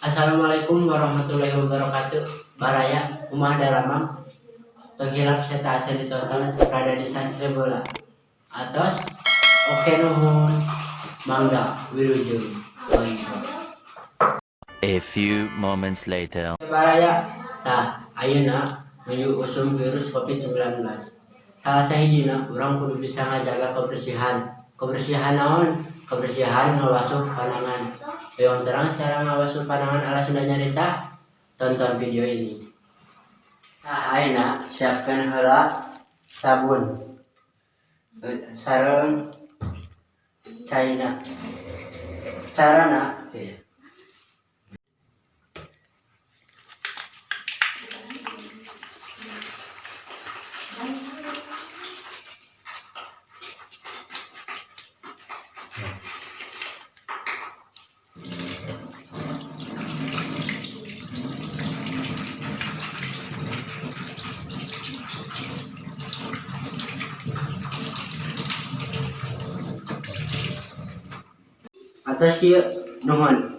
Assalamualaikum warahmatullahi wabarakatuh. Baraya, kumaha daramang? Tong hilap sateuacan ditonton, rada di subscribe heula. Atos, oke nuhun. Mangga wilujeng. A few moments later. Baraya, tah ayeuna nuju usum virus COVID-19. Salah sahijina urang kudu bisa ngajaga kebersihan. Kebersihan naon? Kebersihan ngawasuh panangan. Hoyong terang cara ngawasuh panangan ala Sunda nyarita? Tonton video ini. Tah ayeuna siapkeun heula sabun sareng caina. Carana kieu. Atos kieu, nuhun.